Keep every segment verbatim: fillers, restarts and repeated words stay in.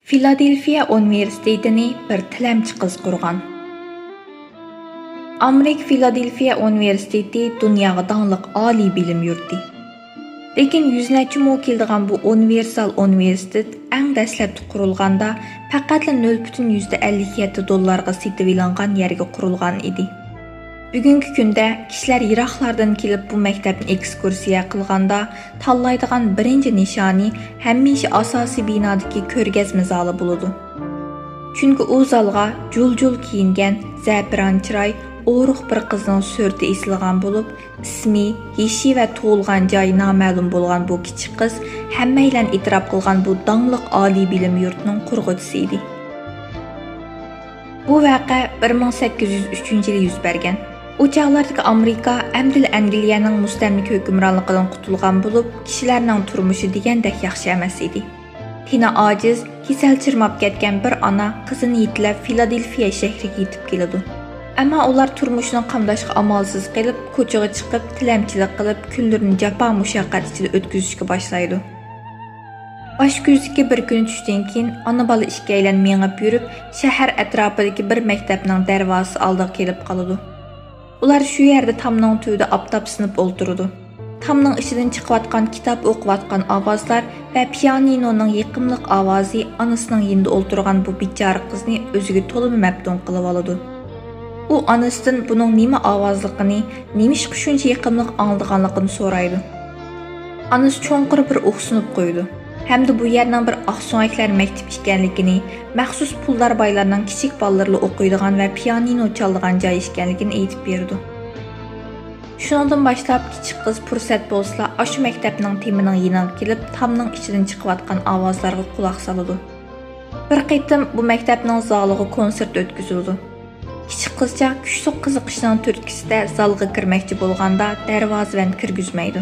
فىلادېلفىيە ئۇنىۋېرسىتېتىنى بىر تىلەمچى قىز قۇرغان. ئامېرىكا فىلادېلفىيە ئۇنىۋېرسىتېتى دۇنياغا داڭلىق ئالىي بىلىم يۇرتى. لېكىن يۈز نەچچە مو كېلىدىغان بۇ ئۇنىۋېرسال ئۇنىۋېرسىتېت ئەڭ دەسلەپتە قۇرۇلغاندا پەقەتلا نۆل پۈتۈن يۈزدە ئەللىك يەتتە دوللارغا سېتىۋېلىنغان يەرگە قۇرۇلغان ئىدى. بۈگۈنكى كۈندە كىشىلەر يىراقلاردىن كېلىپ بۇ مەكتەپنى ئېكسكۇرسىيە قىلغاندا، تاللايدىغان بىرىنچى نىشانى ھەمىشە ئاساسىي بىنادىكى كۆرگەزمە زالى بولىدۇ. چۈنكى ئۇ زالغا جۇل-جۇل كىيىنگەن، زەپىران چىراي، ئورۇق بىر قىزنىڭ سۈرىتى ئېسىلغان بولۇپ، ئىسمى، يېشى ۋە تۇغۇلغان جايى نامەلۇم بولغان بۇ كىچىك قىز ھەممەيلەن ئېتىراپ قىلغان بۇ داڭلىق ئالىي بىلىم يۇرتىنىڭ قۇرغۇچىسى ئىدى. بۇ ۋەقە بىر مىڭ سەككىز يۈز ئۈچىنچى يىلى يۈز بەرگەن. ئۇ چاغلاردىكى ئامېرىكا ئەمدىلا ئەنگلىيەنىڭ مۇستەملىكە ھۆكۈمرانلىقىدىن قۇتۇلغان بولۇپ، كىشىلەرنىڭ تۇرمۇشى دېگەندەك ياخشى ئەمەس ئىدى. تېنى ئاجىز، كېسەل چىرماپ كەتكەن بىر ئانا قىزىنى يېتىلەپ فىلادېلفىيە شەھىرىگە يېتىپ كېلىدۇ. ئەمما ئۇلار تۇرمۇشىنى قامداشقا ئامالسىز قېلىپ، كوچىغا چىقىپ، تىلەمچىلىك قىلىپ، كۈنلىرىنى جاپا مۇشەققەت ئىچىدە ئۆتكۈزۈشكە باشلايدۇ. باش كۈزدىكى بىر كۈنى چۈشتىن كېيىن ئانا-بالا ئىككىيلەن مېڭىپ يۈرۈپ، شەھەر ئەتراپىدىكى بىر مەكتەپنىڭ دەرۋازىسى ئالدىغا كېلىپ قالىدۇ. ئۇلار شۇ يەردە تامنىڭ تۈۋىدە ئاپتاپسىنىپ ئولتۇرىدۇ. تامنىڭ ئىچىدىن چىقىۋاتقان كىتاب ئوقۇۋاتقان ئاۋازلار ۋە پىيانىنونىڭ يېقىملىق ئاۋازى ئانىسىنىڭ يېنىدا ئولتۇرغان بۇ بىچارە قىزنى ئۆزىگە تولىمۇ مەپتۇن قىلىۋالىدۇ. ئۇ ئانىسىدىن بۇنىڭ نېمە ئاۋازلىقىنى، نېمىشقا شۇنچە يېقىملىق ئاڭلىدىغانلىقىنى سورايدۇ. ئانىسى چوڭقۇر بىر ئۇھسىنىپ قويىدۇ ھەمدە بۇ يەرنىڭ بىر ئاقسۆڭەكلەر مەكتىپى ئىكەنلىكىنى، مەخسۇس پۇلدار بايلارنىڭ كىچىك بالىلىرىلا ئوقۇيدىغان ۋە پىيانىنو چالىدىغان جاي ئىكەنلىكىنى ئېيتىپ بېرىدۇ. شۇنىڭدىن باشلاپ كىچىك قىز پۇرسەت بولسىلا ئاشۇ مەكتەپنىڭ تېمىنىڭ يېنىغا كېلىپ، تامنىڭ ئىچىدىن چىقىۋاتقان ئاۋازلارغا قۇلاق سالىدۇ. بىر قېتىم بۇ مەكتەپنىڭ زالىغا كونسېرت ئۆتكۈزۈلىدۇ. كىچىك قىزچاق كۈچلۈك قىزىقىشنىڭ تۈرتكىسىدە زالغا كىرمەكچى بولغاندا دەرۋازىۋەن كىرگۈزمەيدۇ.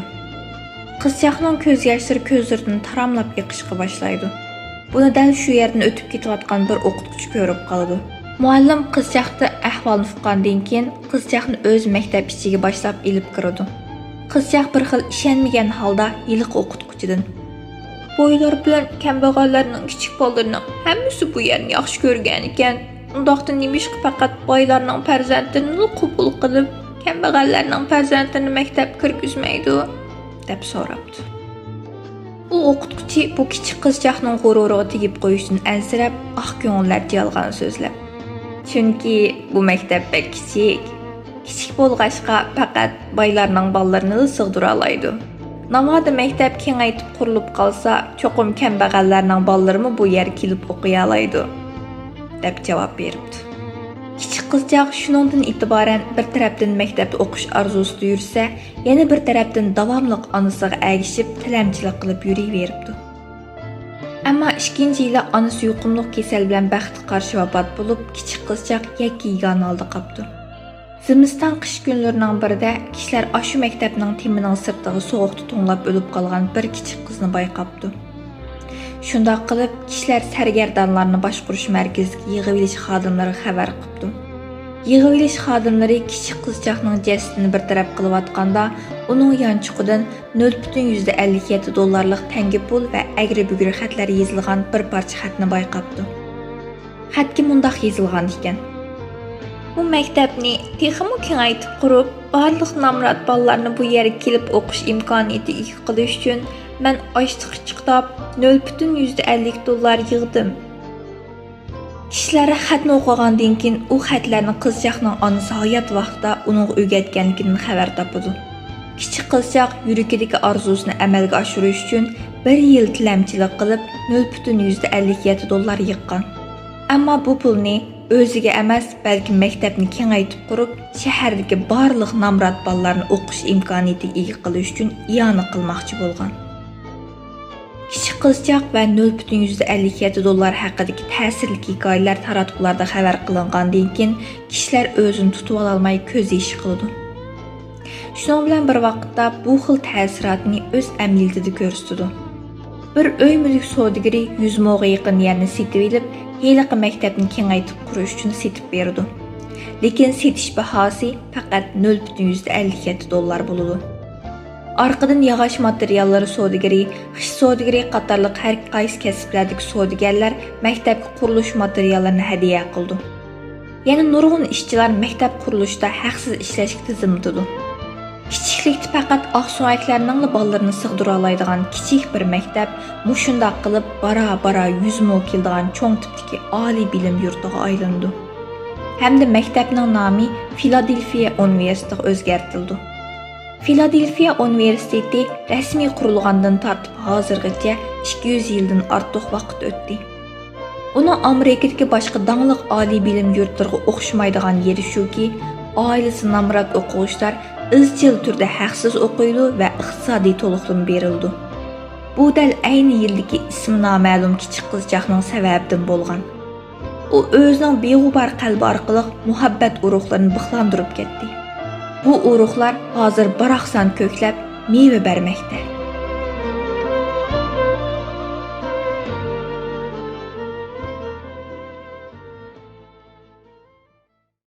قىزچاقنىڭ كۆز ياشلىرى كۆزلىرىدىن تاراملاپ ئېقىشقا باشلايدۇ. بۇنى دەل شۇ يەردىن ئۆتۈپ كېتىۋاتقان بىر ئوقۇتقۇچى كۆرۈپ قالىدۇ. مۇئەللىم قىزچاقتا ئەھۋالنى ئۇققاندىن كېيىن، قىزچاقنى ئۆز مەكتەپ ئىچىگە باشلاپ ئېلىپ كىرىدۇ. قىزچاق بىر خىل ئىشەنمىگەن ھالدا ھېلىقى ئوقۇتقۇچىدىن، «بايلار بىلەن كەمبەغەللەرنىڭ كىچىك بالىلىرىنىڭ ھەممىسى بۇ يەرنى ياخشى كۆرگەنىكەن، ئۇنداقتا نېمىشقا پەقەت بايلارنىڭ پەرزەنتلىرىنىلا قوبۇل قىلىپ، كەمبەغەللەرنىڭ پەرزەنتلىرىنى مەكتەپكە كىرگۈزمەيدۇ؟» دەپ سوراپتۇ. ئۇ ئوقۇتقۇچى بۇ كىچىك قىزچاقنىڭ غۇرۇرىغا تېگىپ قويۇشتىن ئەنسىرەپ، ئاق كۆڭۈللەرچە يالغان سۆزلەپ، «چۈنكى بۇ مەكتەپ بەك كىچىك. كىچىك بولغاچقا، پەقەت بايلارنىڭ بالىلىرىنىلا سىغدۇرالايدۇ. ناۋادا مەكتەپ كېڭەيتىپ قۇرۇلۇپ قالسا، چوقۇم كەمبەغەللەرنىڭ بالىلىرىمۇ بۇ يەرگە كېلىپ ئوقۇيالايدۇ» دەپ جاۋاب بېرىپتۇ. كىچىك قىزچاق شۇنىڭدىن ئېتىبارەن بىر تەرەپتىن مەكتەپتە ئوقۇش ئارزۇسىدا يۈرسە، يەنە بىر تەرەپتىن داۋاملىق ئانىسىغا ئەگىشىپ تىلەمچىلىك قىلىپ يۈرۈۋېرىپتۇ. ئەمما ئىككىنچى يىلى ئانىسى يۇقۇملۇق كېسەل بىلەن بەختكە قارشى ۋاپات بولۇپ، كىچىك قىزچاق يەككە-يېگانە ھالدا قاپتۇ. زىمىستان قىش كۈنلىرىنىڭ بىرىدە كىشىلەر ئاشۇ مەكتەپنىڭ تېمىنىڭ سىرتىغا سوغۇقتا توڭلاپ ئۆلۈپ قالغان بىر كىچىك قىزنى بايقاپتۇ. شۇنداق قىلىپ، كىشىلەر سەرگەردانلارنى باشقۇرۇش مەركىزىدىكى يىغىۋېلىش خادىملىرىغا خەۋەر قىپتۇ. يىغىۋېلىش خادىملىرى كىچىك قىزچاقنىڭ جەسىتىنى بىر تەرەپ قىلىۋاتقاندا، ئۇنىڭ يانچۇقىدىن نۆل پۈتۈن يۈزدە ئەللىك يەتتە دوللارلىق تەڭگە پۇل ۋە ئەگرى-بۈگرى خەتلەر يېزىلغان بىر پارچە خەتنى بايقاپتۇ. خەتكە مۇنداق يېزىلغان ئىكەن: «بۇ مەكتەپنى تېخىمۇ كېڭەيتىپ قۇرۇپ، بارلىق نامرات بالىلارنى بۇ يەرگە كېلىپ ئوقۇش ئىمكانىيىتىگە ئىگە قىلىش ئۈچۈن مەن ئاچلىققا چىقتاپ، نۆل پۈتۈن يۈزدە ئەللىك دوللار يىغدىم.» كىشىلەر خەتنى ئوقۇغاندىن كېيىن، ئۇ خەتلەرنى قىزچاقنىڭ ئانىسى ھايات ۋاقتىدا ئۇنىڭغا ئۆگەتكەنلىكىدىن خەۋەر تاپىدۇ. كىچىك قىزچاق يۈرىكىدىكى ئارزۇسىنى ئەمەلگە ئاشۇرۇش ئۈچۈن بىر يىل تىلەمچىلىك قىلىپ، نۆل پۈتۈن يۈزدە ئەللىك يەتتە دوللار يىغقان. ئەمما بۇ پۇلنى ئۆزىگە ئەمەس، بەلكى مەكتەپنى كېڭەيتىپ قۇرۇپ، شەھەردىكى بارلىق نامرات بالىلارنى ئوقۇش ئىمكانىيىتىگە ئىگە قىلىش ئۈچۈن ئىئانە قىلماقچى بولغان. كىچىك قىزچاق ۋە نۆل پۈتۈن يۈزدە ئەللىك يەتتە دوللار ھەققىدىكى تەسىرلىك ھېكايىلەر تاراتقۇلاردا خەۋەر قىلىنغاندىن كېيىن، كىشىلەر ئۆزىنى تۇتۇۋالالماي كۆز يېشى قىلىدۇ. شۇنىڭ بىلەن بىر ۋاقىتتا، بۇ خىل تەسىراتنى ئۆز ئەمەلىيىتىدە كۆرسىتىدۇ. بىر ئۆي مۈلۈك سودىگىرى يۈز موغا يېقىن يەرنى سېتىۋېلىپ، ھېلىقى مەكتەپنى كېڭەيتىپ قۇرۇش ئۈچۈن سېتىپ بېرىدۇ. لېكىن سېتىش باھاسى پەقەت نۆل پۈتۈن يۈزدە ئەللىك يەتتە دوللار بولىدۇ. ئارقىدىن ياغاچ ماتېرىياللىرى سودىگىرى، خىش سودىگىرى قاتارلىق ھەر قايسى كەسىپلەردىكى سودىگەرلەر مەكتەپكە قۇرۇلۇش ماتېرىياللىرىنى ھەدىيە قىلىدۇ. يەنە نۇرغۇن ئىشچىلار مەكتەپ قۇرۇلۇشىدا ھەقسىز ئىشلەشكە تىزىملىتىدۇ. كىچىكلىكتە پەقەت ئاقسۆڭەكلەرنىڭلا بالىلىرىنى سىغدۇرالايدىغان كىچىك بىر مەكتەپ مۇشۇنداق قىلىپ بارا-بارا يۈز مو كېلىدىغان چوڭ تىپتىكى ئالىي بىلىم يۇرتىغا ئايلىنىدۇ. ھەمدە مەكتەپنىڭ نامى فىلادېلفىيە ئۇنىۋېرسىتېتىغا ئۆزگەرتىلىدۇ. فىلادېلفىيە ئۇنىۋېرسىتېتى رەسمىي قۇرۇلغاندىن تارتىپ ھازىرغىچە ئىككى يۈز يىلدىن ئارتۇق ۋاقىت ئۆتتى. ئۇنىڭ ئامېرىكىدىكى باشقا داڭلىق ئالىي بىلىم يۇرتلىرىغا ئوخشىمايدىغان يېرى شۇكى، ئائىلىسى نامرات ئوقۇغۇچىلار ئىزچىل تۈردە ھەقسىز ئوقۇيدۇ ۋە ئىقتىسادىي تولۇقلىما بېرىلىدۇ. بۇ دەل ئەينى يىلدىكى ئىسمى نامەلۇم كىچىك قىزچاقنىڭ سەۋەبىدىن بولغان. ئۇ ئۆزىنىڭ بىغۇبار قەلبى ئارقىلىق مۇھەببەت ئۇرۇقلىرىنى بىخلاندۇرۇپ كەتتى. بۇ ئۇرۇقلار ھازىر باراقسان كۆكلەپ، مېۋە بەرمەكتە.